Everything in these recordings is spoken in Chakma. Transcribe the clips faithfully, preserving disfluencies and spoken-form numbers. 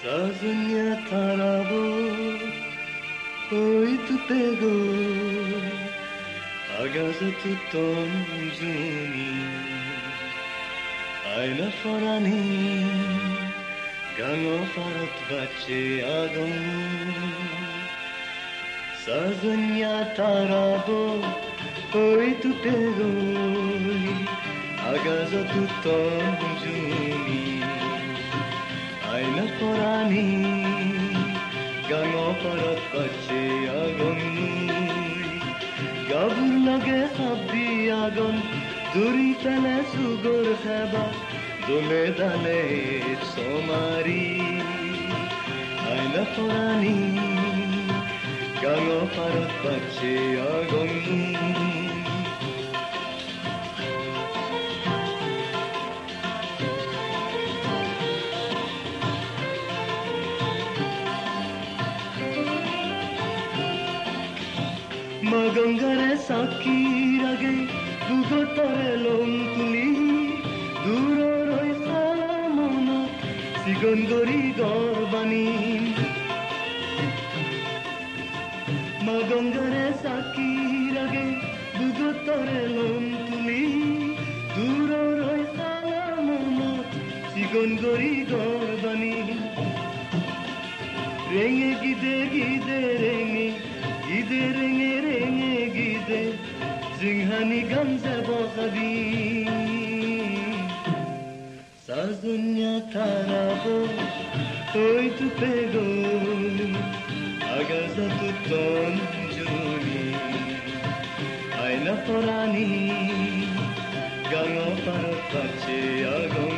Sajonya tarabo oi tuppegoi, agajot utton juni. Aina porani gango parot bacche agon. Sajonya tarabo oi tuppegoi, agajot utton juni. Aina porani gango parot bacche agon. Gabur loge habbi agon, duri pele sugor heba, dole dale somari. Aina porani gango parot bacche agon. Ma Gangare sakki rage, dugot tore lom tuli, duror oi hala monot sigon gori gor bani. Ma Gangare sakki rage, dugot tore lom tuli, duror oi hala monot sigon gori gor bani. Renge gide gide renge, gide renge renge gide, jinghani gam jebo hadi. Sajonya tarabo oi tuppegoi, agajot utton juni. Aina porani gango parot bacche agon.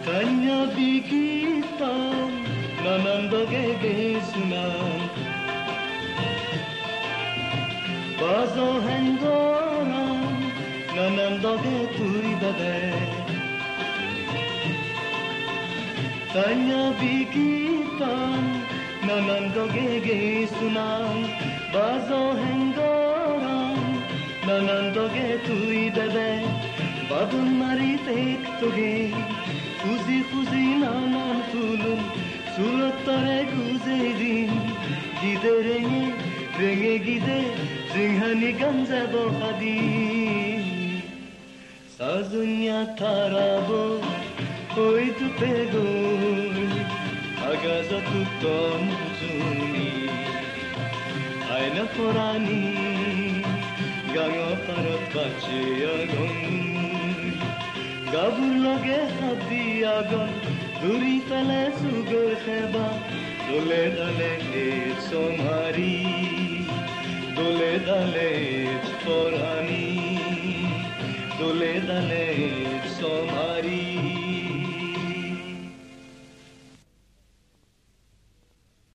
Tanya bigittan nanan doge gesunan, bajo hengoran nanan doge tui bebe. Tanya bigittan nanan doge gesunan, bajo hengoran nanan doge tui bebe. Badon mari tek toge, huji huji nanan tulun, sulot tore gujei din. Gide renge renge gide, jinghani gam jebo hadi. Sajonya tarabo oi tuppegoi, agajot utton juni. Aina porani gango parot bacche agon. Gabur loge habbi agon, duri pele sugor heba, dole dale ej somari, dole dale ej porani, dole dale ej